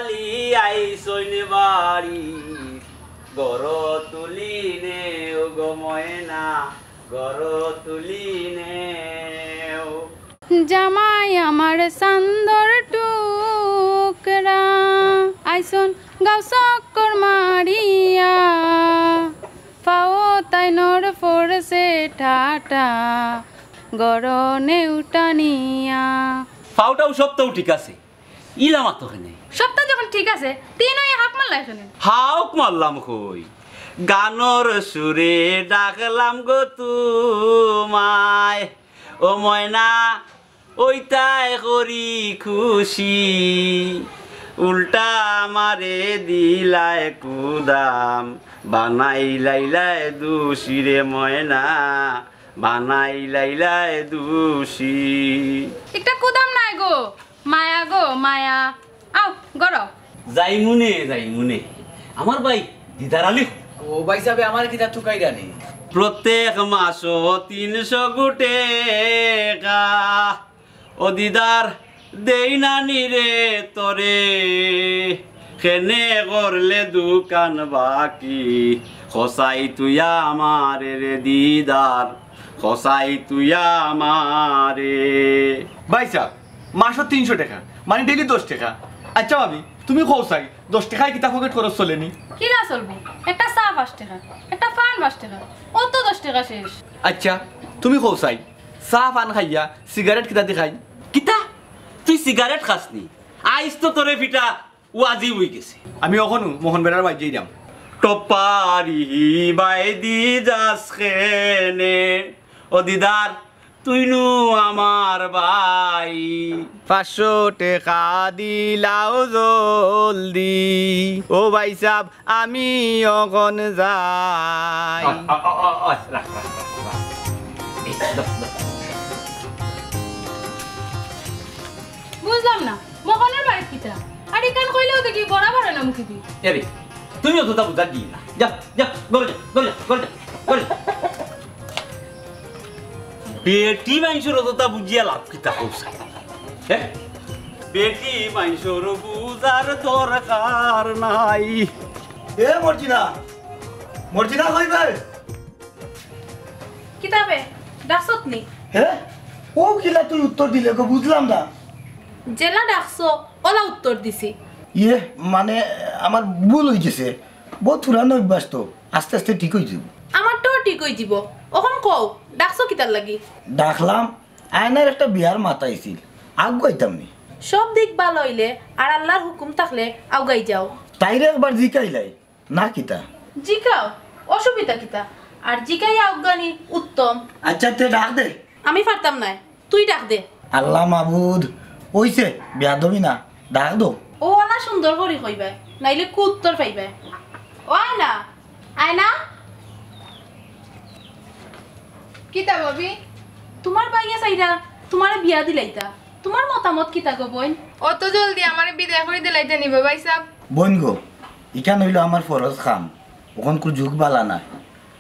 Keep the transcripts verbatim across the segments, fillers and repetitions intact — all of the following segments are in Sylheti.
আইছইন বাড়ি, ঘরো তুলি নেও গো ময়না, ঘরো তুলি নেও। জামাই আমার চান্দর টুকরা, আইছইন গাঁও চক্কর মারিয়া, পাও তাইনর পড়ছে ঠাটা, ঘরো নেও টানিয়া। ফাউটাও সব তো ঠিক আছে, ইলা মাতো কেনে? সবটা যখন ঠিক আছে, তিন ওই হাক মারলাই কেনে? হাক মারলাম কই, গানর সুরে ডাকলাম গো তুমায়, ও ময়না, ওইতায় করি খুশি, উল্টা আমারে দিলায় কুদাম, বানাইলাইলায় দোষী রে ময়না, বানাইলাইলায় দোষী। একটা কুদাম নায় গো, মায়া গো, মায়া। আও, ঘরো। যাইমুনে, যাইমুনে। আমার ভাই দিদার আলী। ও ভাইসাবে, আমার কিতা তুকাইরানি? প্রত্যেক মাসো তিনশো গু টেকা। ও দিদার, দেই না নি রে তোরে। কেনে করলে দোকান বাকি। খসাই তুই আমারে রে দিদার। খসাই তুই আমারে। ভাইসাব, মাসো তিনশো টেকা, মানে ডেইলি দশ টেকা। আইচ্ছা ভাবি, তুমি কও চাই, দশ টেকায় কিতা পকেট খরচ চলেনি? কিলা চলবো? একটা চা পাঁচ টেকা, একটা পান পাঁচ টেকা, অত দশ টেকা শেষ। আইচ্ছা, তুমি কও চাই, চা পান খাইয়া সিগারেট কিতা দি খাই? কিতা? তুই সিগারেট খাসনি? আইজ তো তোরে ফিটা ওয়াজিব অইগেছে। আমি অখনউ মোহন বেড়ার বাড়িত যাইরাম। টপারি বায়দি যাস কেনে? ও দিদার, তুই নু আমার ভাই। পাঁচশো টেকা দিলাও জলদি। ও ভাইসাব, আমি অখন যাই। আ, আ, আ, আ, আ, রাখ, রাখ, রাখ, রাখ। এই, ধর, ধর। বুঝলাম না, মোহনর বাড়িত কিতা? আর ইখান কইলেও দেখি গড়া বাড়ে না মুখেদি। এরে, তুমি অততা বুঝার দিও না। যা, যা, ঘরো যা, ঘরো যা, ঘরো যা, ঘরো যা। বেটি মাইনষর অততা বুঝিয়া লাভ কিতা কও চাই? হে? বেটি মাইনষর বুঝার দরকার নাই। এ মর্জিনা, মর্জিনা কই বে? কিতা বে, ডাকছত নি? হে? ও কিলা তুই উত্তর দিলে গো, বুঝলাম না। যেলা ডাকছো, ওলা উত্তর দিছি। ইয়ে, মানে, আমার ভুল অইগেছে। বউত পুরানা অভ্যাস তো, আস্তে আস্তে ঠিক অইযিবো। আমারটাও ঠিক অইযিবো। অখন কও, ডাকছো কিতার লাগি? ডাকলাম, আয়নার একটা বিয়ার মাত আইছিল, আগুয়াইতাম নি। সব দিক ভালা অইলে আর আল্লার হুকুম থাকলে আগুয়াই যাও। তাইরে একবার জিকাইলাই, না কিতা? জিকাও, অসুবিধা কিতা? আর জিকাইয়া আউক্কা নি উত্তম। আইচ্ছা, তে ডাক দে। আমি পারতাম নায়, তুই ডাক দে। আল্লা মাবুদ, অইছে, বেয়াদবি না, ডাক দেও। ও অলা সুন্দর করি কইবায়, নাইলে কুত্তর পাইবায়। ও আয়না, আয়না। কিতা ভাবি? তুমার ভাইয়ে চাইরা তুমারে বিয়া দিলাইতা, তুমার মতামত কিতা গো বইন? অত জলদি আমারে বিদায় করি দিলাইতা নি বা ভাইসাব? বইন গো, ইখান অইলো আমার ফরজ কাম, অখনকুর যুগ ভালা নায়।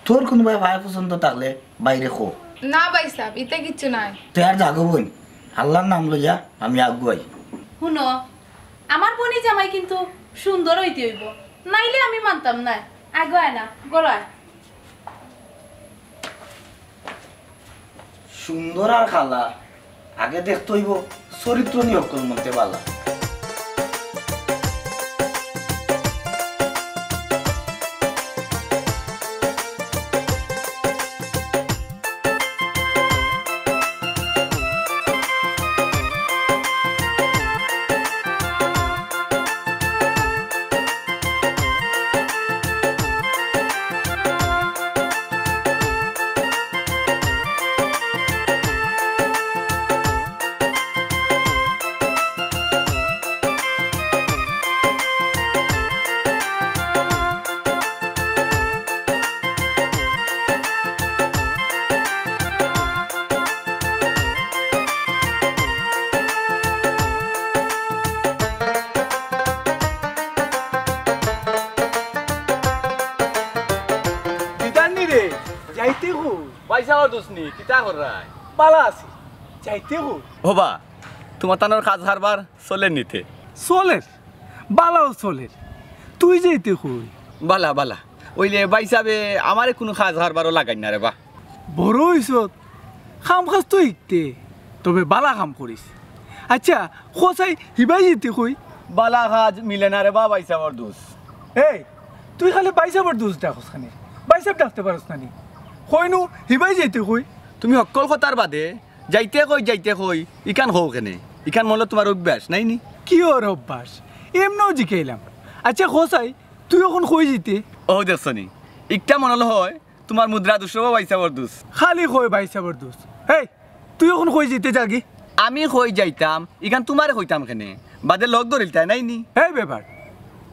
তোর কুনুবায় ভাই পছন্দ থাকলে বাইরে কো। না ভাইসাব, ইতা কিচ্ছু নাই। তে আর যা গো বইন, আল্লার নাম লইয়া আমি আগুয়াই। হুনো, আমার বইনর জামাই কিন্তু সুন্দর অইতে অইবো, নাইলে আমি মানতাম নায়। আগুয়ায় না, ঘরো আয়। সুন্দর আর কালা, আগে দেখতে অইবো চরিত্র নি হক্কল মতে ভালা। দিদার নি রে, যাইতে কই? পয়সা অর দুসনি, কিতা কররায়? বালা আছি, যাইতে কই? ও বা, তুমার তানর কাজ কারবার চলের নি তে? চলের। বালাও চলের। তুই যাইতে কই? বালা, বালা। অইলে ভাইসাবে আমারে কুনু কাজ কারবারও লাগাইন না রে বা। বড় অইছত, কাম কাজ তো হিকতে, তবে বালা কাম করিস। আইচ্ছা, কছাই হিবায় যাইতে কই? বালা কাজ মিলে না রে বা ভাইসাবর দুষ। এই, তুই খালি ভাইসাবর দুষ ডাকস কেনে? ভাইসাব ডাকতে পারস না নি? কইনু, হিবায় যাইতে কই? তুমি হক্কল কথার বাদে যাইতে কই, যাইতে কই, ইখান কও কেনে? ইখান মনো তুমার অভ্যাস নায় নি? কিওর অভ্যাস? এমনেউ জিকাইলাম। আইচ্ছা, কছাই, তুই অখন কই যাইতে? অউ দেখছো নি, ইকটা মনো অয় তুমার মুদ্রা দুষ রে বা ভাইসাবর দুষ। খালি কয় ভাইসাবর দুষ। এই, তুই অখন কই যাইতে যাগি? আমি কই যাইতাম, ইখান তুমারে কইতাম কেনে? বাদে লগ ধরিলতায় নায় নি? এই বেটা,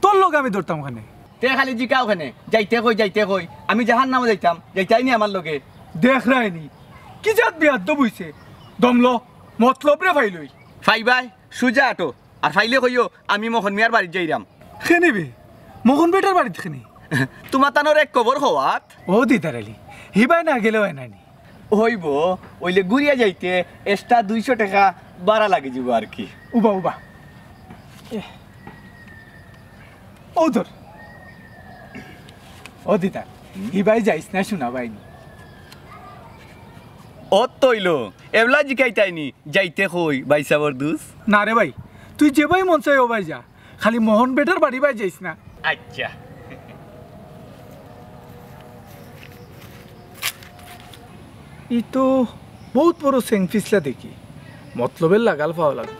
তোর লগ আমি ধরতাম কেনে? তে খালি জিকাও কেনে, যাইতে কই, যাইতে কই? আমি জাহান্নামো যাইতাম, যাইতায় নি আমার লগে? দেখরায় নি, কি জাত বেয়াদব অইছে। দম ল, মতলবরে পাইলই। পাইবায়, সুজা আটো। আর পাইলে কইও, আমি মোহন মিয়ার বাড়িত যাইরাম। কেনে বে? মোহন বেটার বাড়িত কেনে? তুমার তানর এক কবর কওয়াত। ও দিদার আলী, হিবায় না গেলে অয় না নি? অইবো, অইলে ঘুরিয়া যাইতে extra দুইশো টেকা ভাড়া লাগি যিবো আর কি। উবা, উবা। এ। অউ ধর। ও দিদার, হিবায় যাইস না, হুনা ভাই নি। অত অইলো, এবলা জিকাইতায় নি, যাইতে কই, ভাইসাবর দুষ? না রে ভাই, তুই যেবায় মন চায় অউবায় যা, খালি মোহন বেটার বাড়িবায় যাইস না। আইচ্ছা। ই তো বউত বড় সেংফিসলা দেখি, মতলবর লাগাল পাওয়া লাগবো।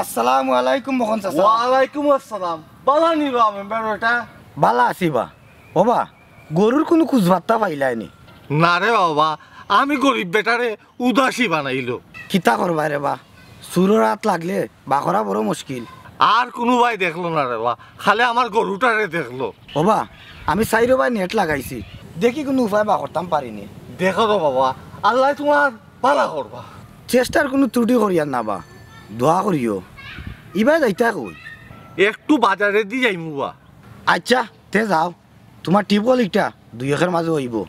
আসসালামু আলাইকুম মোহন চাচা। ওয়ালাইকুম আসসালাম। বালা নি বা মেম্বার বেটা? বালা আছি বা। ও বা, গরুর কুনু খুজ বার্তা পাইলায় নি? না রে বাবা, আমি গরিব বেটারে উদাসী বানাইলো। কিতা করবায় রে বা, চুরর আত লাগলে বাখরা বড় মুশকিল। আর কুনুবায় দেখলো না রে বা, খালি আমার গরুটারে দেখলো। ও বা, আমি চাইরোবায় নেট লাগাইছি, দেখি কুনু উপায় বার করতাম পারি নি। দেখো রে বাবা, আল্লায় তুমার বালা করবা। চেষ্টার কুনু ত্রুটি করিয়ার না বা, দোয়া করিও। ইবায় যাইতায় কই? একটু বাজারেদি যাইমু বা। আইচ্ছা, তে যাও। তুমার টিউবওয়েল ইটা দুই একের মাজে অইবো,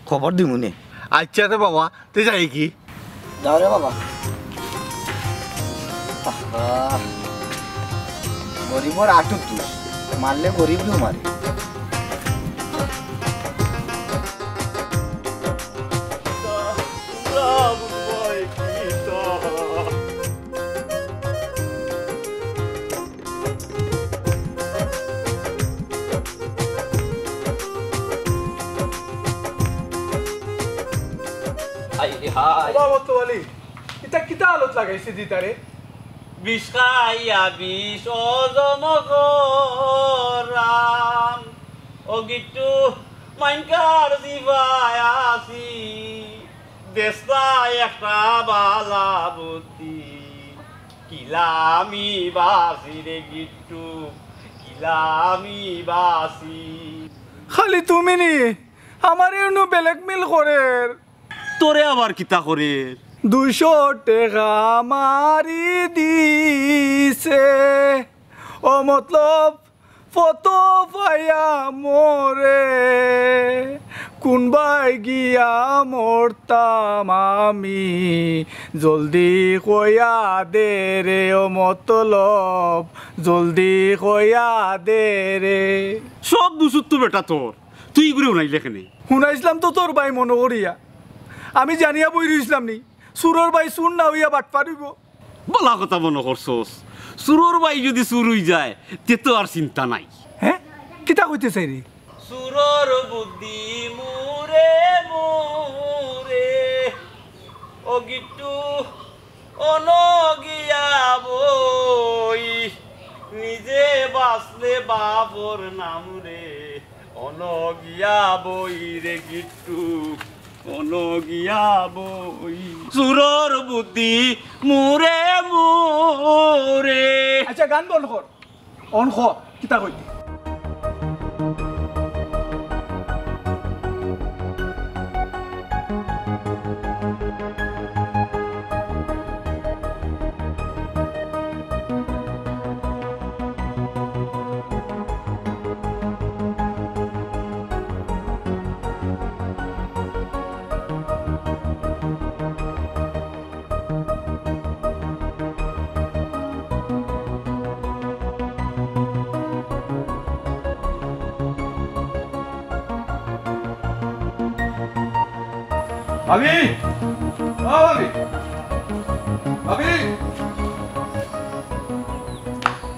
খবর দিমুনে। আইচ্ছা রে বাবা, তে যাইগি? যাও রে বাবা। আহা, গরিবর আটুর দুষ, মারলে গরিবরেউ মারে। হায় রে হায়। ও বাবা, তো আলী, ইটা কিতা আলত লাগাইছে দিদারে? বিষ খাইয়া বিষ অজম করাম। ও গিট্টু, মাইনকার জিবায় আছি, দেস্তা একটা বালা বুদ্ধি। কিলা আমি বাছি রে গিট্টু, কিলা আমি বাছি। খালি তুমি নি, আমারে ইনো blackmail করের। তোরে আবার কিতা করের? দুইশো টেকা মারি দিছে। ও মতলব, ফটো পাইয়া মোরে, কুনবায় গিয়া মরতাম আমি, জলদি কইয়া দে রে ও মতলব, জলদি কইয়া দে রে। সব দুষ তো বেটা তোর, তুই ইগুরে হুনাইলে কেনে? হুনাইছলাম তো তোর ভাই মনো করিয়া, আমি জানিয়া বই রইছলাম নি, চুরর ভাই চুর না অইয়া বাটপার অইবো। বালা কথা মনো করছস। চুরর ভাই যুদি চুর অইযায়, তে তো আর চিন্তা নাই। হে? কিতা কইতে চাইরে? চুরর বুদ্ধি মুরে মুরে, ও গিট্টু, অনো গিয়া বই, নিজে বাঁচলে বাপর নাম রে। অনো গিয়া বই রে গিট্টু, অনো গিয়া বই। চুরর বুদ্ধি মুরে মুরে। আচ্ছা, গান বন্ধ কর। অন খ, কিতা কইতে? ভাবি! ও ভাবি! ভাবি!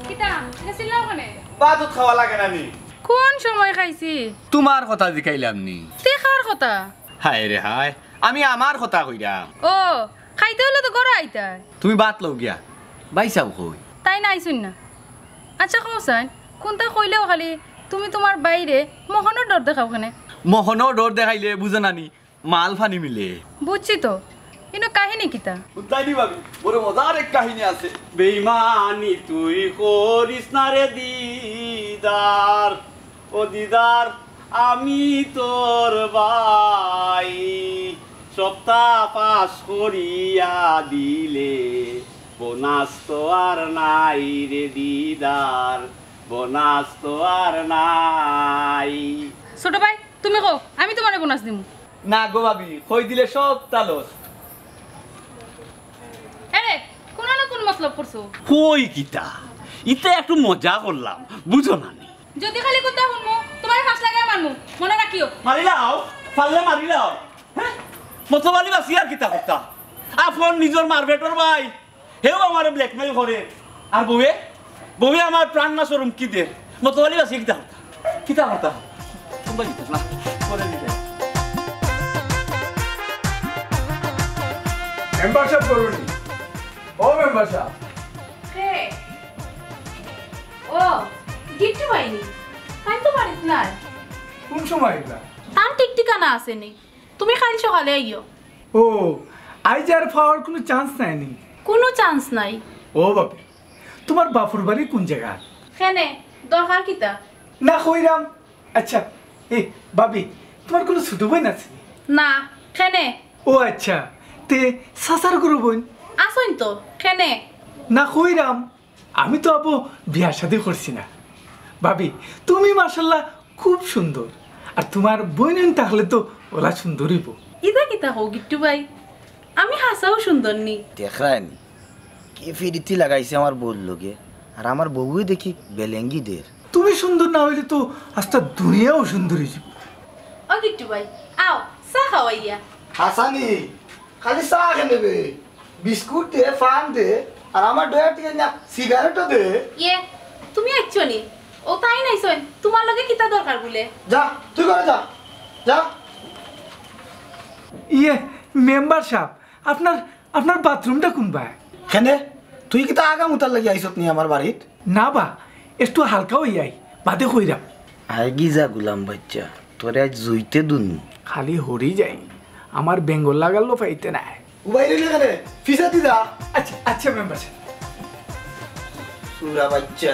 কিতা? ইতা চিল্লাও কেনে? ভাত উত খাওয়া লাগে না নি? কোন সময় খাইছি? তুমার কথা জিকাইলাম নি? তে কার কথা? হায় রে হায়, আমি আমার কথা কইরাম। ও, খাইতে অইলে তো ঘরো আইতায়। তুমি ভাত লও গিয়া। ভাইসাব কই? তাইন আইছইন না। আচ্ছা, কও চাইন, কুনতা কইলেও খালি তুমি তুমার ভাইরে মোহনর ডর দেখাও কেনে? মোহনর ডর দেখাইলে বুঝো না নি, মাল পানি মিলে। বুঝছি তো, ইনো কাহিনী কিতা? বুঝতায় নি ভাবি, বড় মজার এক কাহিনী আছে। বেইমানি তুই করিস না রে দিদার, ও দিদার, আমি তোর ভাই, সপ্তাহ পাস করিয়া দিলে বোনাস তো আর নাই রে দিদার, বোনাস তো আর নাই। ছোট ভাই, তুমি কও, আমি তুমারে বোনাস দিমু। না গো ভাবি, কই দিলে সবতা লস। এরে, কুনু না কুনু মতলব করছো। কই কিতা? ইতা একটু মজা করলাম, বুঝো না নি? যদি খালি কথা হুনমু, তুমারে ফাঁস লাগাইয়া মারমু, মনো রাখিও। মারিলাও, পারলে মারিলাও। হ্যাঁ? মতলব আলী বাঁচি আর কিতা করতা? আপন নিজর মার পেটর ভাই, হেও আমারে blackmail করে। আর বউয়ে, বউয়ে আমার প্রাণ নাশর হুমকি দের। মতলব আলী বাঁচি কিতা করতা? কিতা করতা? তোমরা কিতা না? করে দিতে। মেম্বার সাব করুন। ও মেম্বার সাব। কে? ও, গিট্টু ভাই নি? তাইন তো বাড়িত নাই। কুন সময় আইবা? তান ঠিক ঠিকানা আছে নি। তুমি কাইল সকালে আইও। ও, আইজ আর পাওয়ার কুনু chance নাই নি? কুনু chance নাই। ও ভাবি, তুমার বাপর বাড়ি কুন জাগাত? কেনে, দরকার কিতা? না কইরাম। আচ্ছা, এ ভাবি, তুমার কুনু ছোট বইন আছে নি? না, কেনে? ও আচ্ছা, তে চাচার কুনু বইন? আছইন তো, কেনে? না কইরাম। আমি তো আবো বিয়া শাদি করছি না। ভাবি, তুমি মাশাআল্লাহ খুব সুন্দর। আর তুমার বইন থাকলে তো অলা সুন্দর অইবো। ইতা কিতা কও গিট্টু ভাই? আমি হাছাউ সুন্দর নি। দেখরায় নি, কি ফিরিতি লাগাইছে আমার বউর লগে। আর আমার বউয়ে দেখি বেলেঙ্গি দের। তুমি সুন্দর না অইলে তো আস্তা দুনিয়াও সুন্দর অইযিবো। ও গিট্টু ভাই, আও, চা খাওয়াইয়া। হাছানি, খালি চা কেনে বে? বিস্কুট দে, পান দে, আর আমার ডয়ার টিকে না সিগারেটও দে। ইয়ে, তুমি আইছো নি? ও তাইন আইছইন, তুমার লগে কিতা দরকার বুলে? যা, তুই ঘরো যা, যা। ইয়ে, মেম্বার সাব, আপনার, আপনার বাথরুমটা কুনবায়? কেনে? তুই কিতা আগামুতার লাগি আইছত নি আমার বাড়িত? না বা, একটু হালকা অইয়া আই, বাদে কইরাম। আয় গি যা গুলাম বাইচ্চা, তোরে আইজ জুইতে দুনু। খালি হরি যাই, আমার বেঙ্গল লাগালো পাইতে নাই। উবাই রইলে কেনে? ফিছা দি যা। আচ্ছা, আচ্ছা মেম্বার সাব। সুরা বাইচ্চা,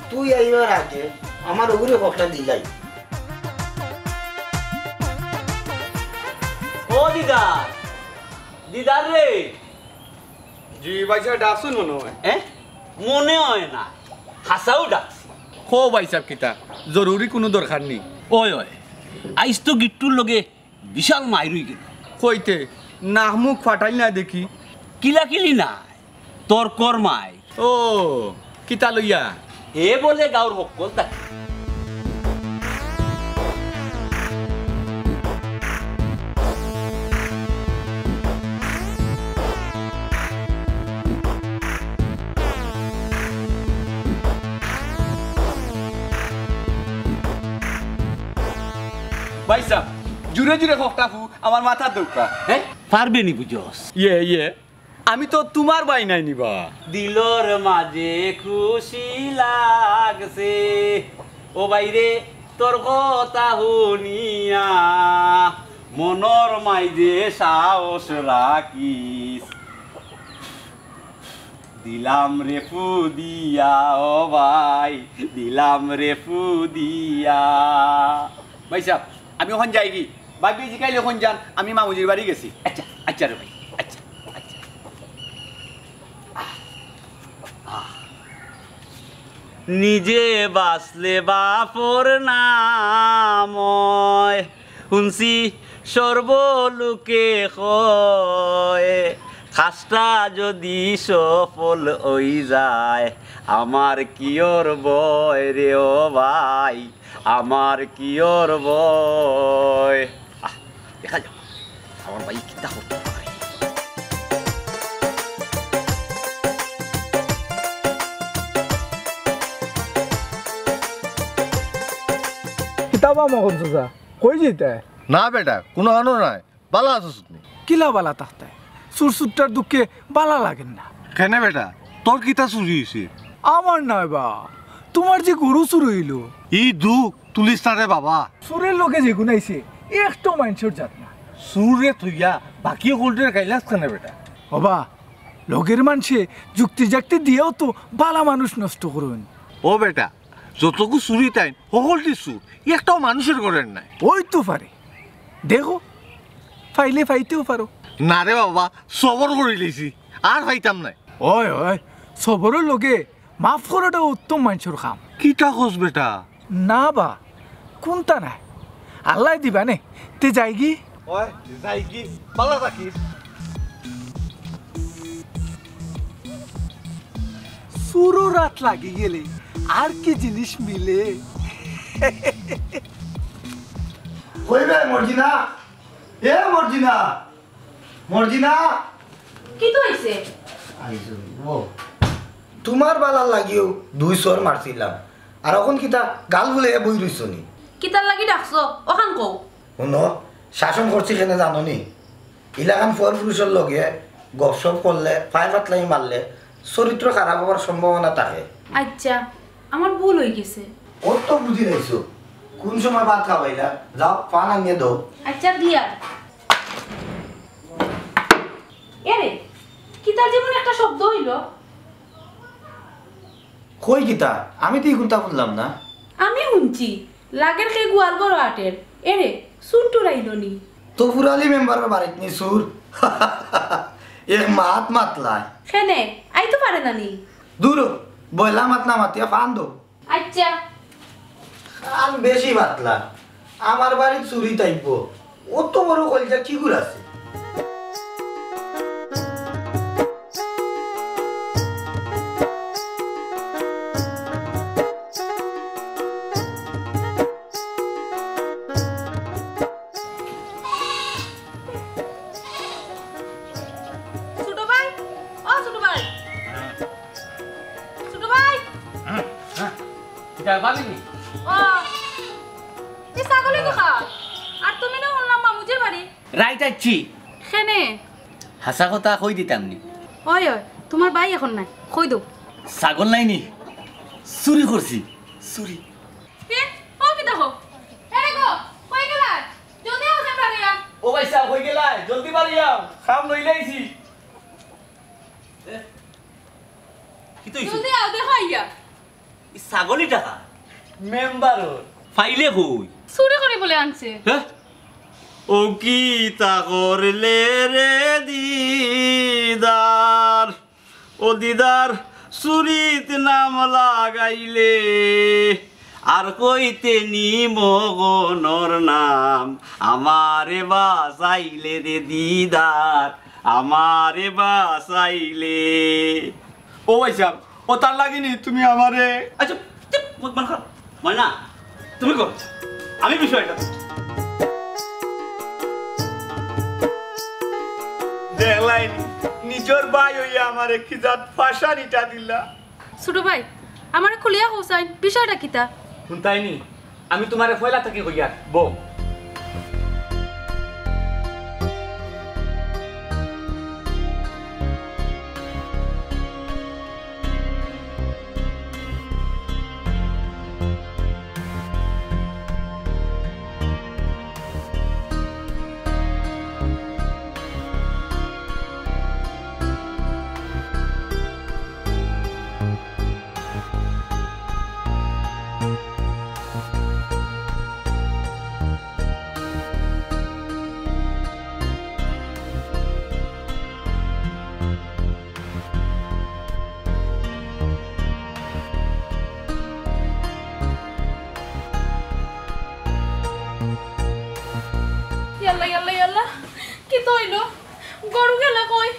তুই আইবার আগে আমার ওগুরে ককটা দিলাই। ও দিদার, দিদার রে। জি ভাইসাব, ডাকছইন মনো অয়। এ? মনো অয় না, হাছাউ ডাকছি। কও ভাইসাব কিতা? জরুরি কুনু দরকার নি? অয়, অয়। আইজ তো গিট্টুর লগে বিশাল মাইর অইগেলো। কইতে? নাক মুখ ফাটাইল না দেখি। কিলাকিলি নায়, তর্কর মাইর। ও, কিতা লইয়া? হে বুলে গাউর হক্কল তাকে। আইচ্ছা, জুরে জুরে কউক্কা ফু, আমার মাথাত ধউক্কা। হে? পারবে নি বুঝস? ইয়ে, ইয়ে। আমি তো তুমার ভাই নায় নি বা। দিলর মাঝে খুশি লাগছে, ও ভাইরে, তোর কথা হুনিয়া, মনর মাঝে সাহস রাখিস। দিলাম রে ফু দিয়া, ও ভাই, দিলাম রে ফু দিয়া। ভাইসাব, আমি অখন যাইগি। ভাবিয়ে জিকাইলে অখন যান, আমি মামুজির বাড়ি গেছি। আইচ্ছা, আইচ্ছা রে ভাই, আইচ্ছা, আইচ্ছা। আহ, আহ। নিজে বাঁচলে বাপর নাম অয়, হুনছি সর্বলোকে কয়, কাজটা যদি সফল অই যায়, আমার কিওর ভয় রে ও ভাই, আমার কিওর ভয়। আহ, দেখা যাক, আমার ভাই কিতা করতে পারে। কিতা বা মগন চাচা, কই যাইতায়? না বেটা, কুনু কানো নাই। বালা আছস নি? কিলা বালা থাকতায়? চুর চুরটার দুখে বালা লাগের না। কেনে বেটা, তোর কিতা চুরি অইছে? আমার নায় বা, তুমার যে গরু চুর অইলো। ই দুখ তুলিস না রে বাবা। চুরর লগে যেগুন আইছে, একটাও মানষর জাত না। চুররে থইয়া বাকি হকলরে গাইলাস কেনে বেটা? ও বা, লগর মানষে যুক্তি জাক্তি দিয়াও তো বালা মানুষ নষ্ট করইন। ও বেটা, যতগু চুর অইতাইন, হকলটি চুর, একটাও মানষর ঘরর নায়। অইতো পারে, দেখো, পাইলে পাইতেও পারো। না রে বাবা, সবর করিলাইছি, আর পাইতাম নায়। অয়, অয়, সবরর লগে মাফ করাটাও উত্তম মানষর কাম। কিতা কস বেটা? না বা, কুনতা নায়, আল্লায় দিবা নে, তে যাইগি। অয়, যাইগি, বালা থাকিস। চুরর আত লাগি গেলে আর কি জিনিস মিলে? কই বে মর্জিনা? এ মর্জিনা! মর্জিনা! কিতা অইছে? আইছো নি? ও, তুমার বালার লাগিও দুই চড় মারছিলাম, আর অখন কিতা গাল ফুলাইয়া বই রইছো নি? কিতার লাগি ডাকছো? অখান কও। হুনো, শাসন করছি কেনে জানো নি? ইলাখান পর পুরুষর লগে গপসপ করলে, পায় পাতলামি মারলে চরিত্র খারাপ অওয়ার সম্ভাবনা থাকে। আইচ্ছা, আমার ভুল অইগেছে। অত বুঝিলাইছো, কুন সময় ভাত খাবাইলা? যাও, পান আনিয়া দেও। আইচ্ছা, দিয়ার। এরে, কিতার যেমন একটা শব্দ অইলো? কই কিতা? আমি তো ইগুনতা হুনলাম না। আমি হুনছি, লাগের কে গোয়াল ঘরো আটের। এরে, চুর টুর আইলো নি? তো ফুরালি মেম্বারর বাড়িত নি চুর? এক মাত মাতলায়। কেনে, আইতো পারে না নি? দুরো, বয়লা মাত না মাতিয়া পান দেও। আইচ্ছা। কান বেশি পাতলা। আমার বাড়িত চুর অইতো আইবো। অত বড় কইলজা কিগুর আছে? ছোট ভাই, ও ছোট ভাই। ছোট ভাই। হ্যাঁ, হ্যাঁ। কিতা ভাবিনি? ও, এই ছাগলই তো খাওয়া। আর তুমি না হুনলাম মামুজির বাড়ি। রাইত আইছি। কেনে? হাছা কথা কই দিতাম নি। ওই, ওই, তুমার ভাই অখন নাই। কই দেও। ছাগল নাই নি? চুরি করছি। চুরি। এ, ও কিতা কও? এরে গো, কই গেলায়? জলদি আও, যে বাড়ি আও। ও ভাইসাব, কই গেলায়? জলদি বাড়ি আও। কাম লইলাইছি। এ, কিতা অইছে? জলদি আও, দেখো আইয়া। ই ছাগলই টাকা। মেম্বারর। পাইলে কই? চুরি করি বলে আনছে। হ্যাঁ? ও কিতা করলে রে দিদার? ও দিদার, চুরিত নাম লাগাইলে, আর কইতে নি মগনর নাম, আমারে বাঁচাইলে রে দিদার, আমারে বাঁচাইলে। ও ভাইসাব, ও তার লাগিনি তুমি আমারে। আচ্ছা, চুপ, মুখ বন্ধ কর। ময়না, তুমি কও, আমি বিষয়টা দেখলায় নি, নিজর ভাই অইয়া আমারে কি জাত ফাঁসানিটা দিলা। ছোট ভাই, আমারে খুলিয়া কও চাইন, বিষয়টা কিতা? হুনতায় নি, আমি তুমারে পয়লা থাকি কইয়ার, বউ। গরু গেল কই?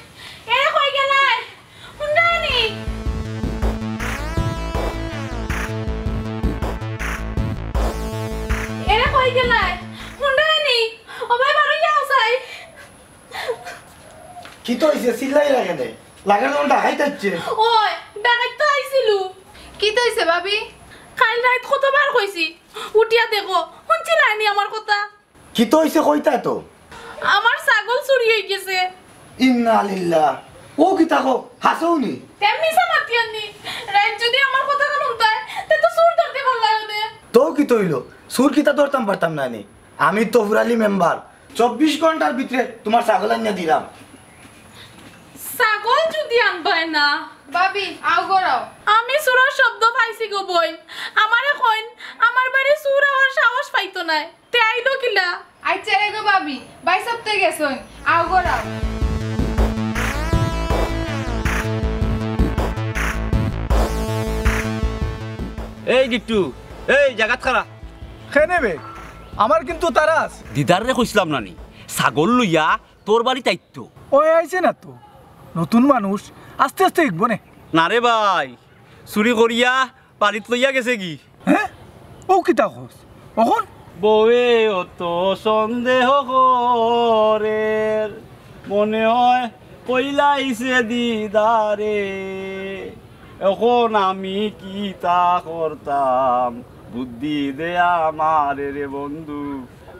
এরে কই গেলায়? হুনরায়নি? এরে কই গেলায়? হুনরায়নি? ও ভাই, বারইয়া আও চাই। কিতা অইছে? চিল্লাইরা কেনে? লাগের যেন ডাকাইত আইছে। ওই, ডাকাইত তো আইছিল। কিতা অইছে ভাবি? কাইল রাইত কতবার কইছি, উঠিয়া দেখো, হুনছিলায়নি আমার কথা? কিতা অইছে কইতা তো? আমার ছাগল চুরি অইগেছে। ইন্না লিল্লাহ। ও কিতা কও? হাছাউ নি? তে মিছা মাতিয়ার নি। রাইত যুদি আমার কথা হুনতায়, তে তো চুর ধরতে পারলায় অনে। তো কিতা অইলো? চুর কিতা ধরতাম পারতাম নায় নি? আমি তো ফুরালি মেম্বার। চব্বিশ ঘন্টার ভিতরে তুমার ছাগল আনিয়া দিরাম। ছাগল যুদি আনবায় না। ভাবি, আও গড়াও। আমি চুরর শব্দ পাইছি গো বইন। আমারে কইন, আমার বাড়ি চুর আওয়ার সাহস পাইতো নায়। তে আইলো কিলা? আইচ্ছা রে গো ভাবি, ভাইসাব তে গেছইন, আও গড়াও। এই গিট্টু, এই জাগাত খাড়া। কেনে বে? আমার কিন্তু তাড়া আছে। দিদাররে কইছলাম না নি, ছাগল লইয়া তোর বাড়িত আইতো। ওই আইছে না তো, নতুন মানুষ, আস্তে আস্তে হিকবো নে। না রে ভাই, চুরি করিয়া বাড়িত লইয়া গেছে গি। হে? ও কিতা কস? অখন? বউয়ে অত সন্দেহ করের, মনে অয় কইলাইছে দিদারে। অখন আমি কিতা করতাম, বুদ্ধি দে আমারে রে বন্ধু,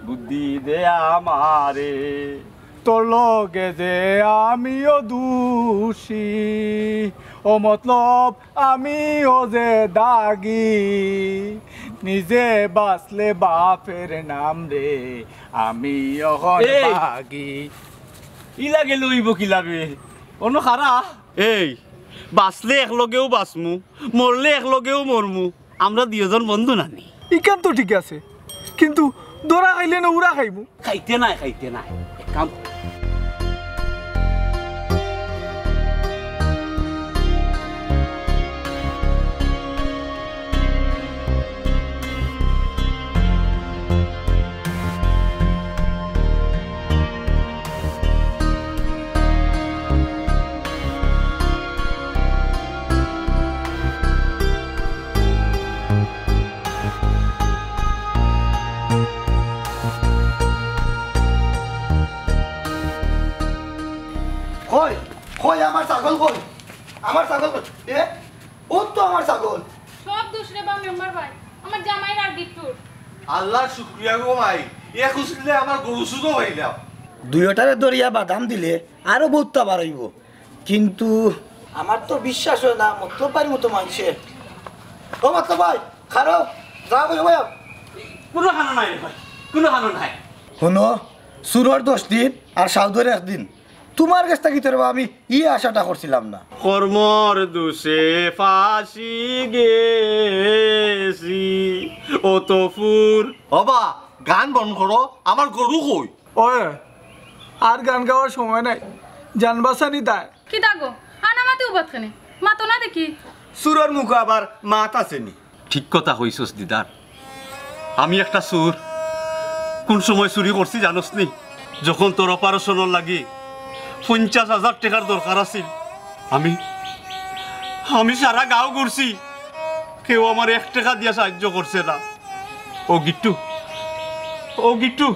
বুদ্ধি দে আমারে। তোর লগে যে আমিও দুষী, ও মতলব আমিও যে দাগি, নিজে বাঁচলে বাপের নাম রে, আমি অখন এই! বাগি। ইলা গেলে অইবো কিলা বে? অনো খাড়া। এই, বাঁচলে একলগেউ বাঁচমু, মরলে একলগেউ মরমু, আমরা দুইওজন বন্ধু না নি? ইখান তো ঠিক আছে, কিন্তু ধরা খাইলে না উড়া খাইমু। খাইতে নায়, খাইতে নায়। এক কাম। কই, কই আমার ছাগল কই? আমার ছাগল কই? এ? ও তো আমার ছাগল। সব দোষ রে বা মেম্বার ভাই, আমার জামাইর আর গিট্টুর। আল্লাহর শুকরিয়া গো ভাই, এ খুশিলে আমার গরু চুরও পাইলাম। দুইওটারে ধরিয়া বাদাম দিলে আরো বউততা বার অইবো। কিন্তু আমার তো বিশ্বাস অয় না, মতলব ভাইর মতো মানষে। ও মতলব ভাই, খাড়াও, যা কইও ভাই। কুনু খানো নাই রে ভাই, কুনু খানো নাই। হুনো, চুরর দশ দিন আর সাউদর এক দিন। তুমার গেছ থাকি তো রে বা আমি ই আশাটা করছিলাম না। কর্মর দোষে ফাঁসি গেছি, ও তো ফুর। ও বা, গান বন্ধ করো, আমার গরু কই? ওই, আর গান গাওয়ার সময় নাই, জান বাঁচানি দায়। কিতা গো, আনা মাতে উবাত কেনে? মাতো না দেখি। চুরর মুখো আবার মাত আছে নি? ঠিক কথা কইছস দিদার। আমি একটা চুর। কুন সময় চুরি করছি জানোস নি? যখন তোর অপারেশনর লাগি পঞ্চাশ হাজার টেকার দরকার আছিল, আমি, আমি সারা গাঁও ঘুরছি, কেউ আমারে এক টেকা দিয়া সাহায্য করছে না। ও গিট্টু, ও গিট্টু,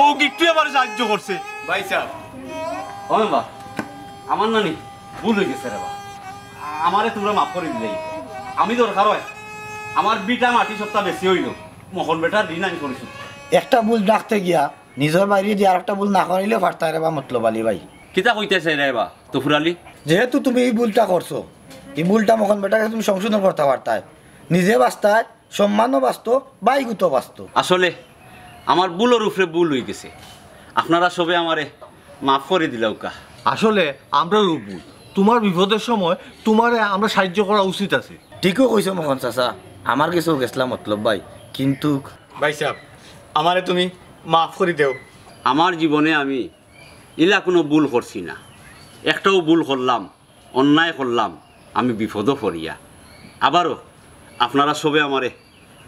ও গিট্টু আমারে সাহায্য করছে। ভাইসাব। ও মেম্বার, আমার নানি ভুল অইগেছে রে বা। আমারে তুমরা মাফ করি দিলাও। আমি দরকার অয়, আমার ভিটা মাটি সবটা বেচি অইলো, মখন বেটার ঋণ আমি পরিশোধ করমু। একটা ভুল রাখতে গিয়া নিজর বাইরে দিয়া আরেকটা ভুল না করাইলেও পারতায় রে বা মতলব আলী ভাই। কিতা কইতায় চাইরায় বা তফুর আলী? যেহেতু তুমি ই ভুলটা করছো, ই ভুলটা মখন বেটারে তুমি সংশোধন করতা পারতায়, নিজে বাঁচতায়, সম্মানও বাঁচতো, ভাইগুতো বাঁচতো। আসলে আমার ভুলর উপরে ভুল অইগেছে, আপনারা সবে আমারে মাফ করি দিলাউক্কা। আসলে আমরারও ভুল, তুমার বিপদর সময় তুমারে আমরা সাহায্য করা উচিত আছিল। ঠিকউ কইছো মখন চাচা, আমার গেছেও গেছলা মতলব ভাই, কিন্তুক ভাইসাব, আমারে তুমি মাফ করি দেও। আমার জীবনে আমি ইলা কুনু ভুল করছি না, একটাউ ভুল করলাম, অন্যায় করলাম, আমি বিপদো পড়িয়া। আবারও আপনারা সবে আমারে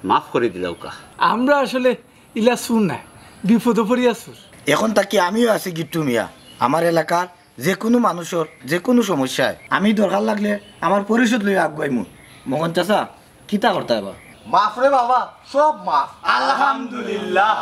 মাফ করি দিলাউক্কা। আমরা আসলে ইলা চুর নায়, বিপদো পড়িয়া চুর। এখন থাকি আমিও আছি গিট্টু মিয়া, আমার এলাকার যে কুনু মানুষর যে কুনু সমস্যায় আমি দরকার লাগলে আমার পরিষদ লইয়া আগুয়াইমু। মগন চাচা, কিতা করতায় বা? মাফ রে বাবা, সব মাফ। আলহামদুলিল্লাহ।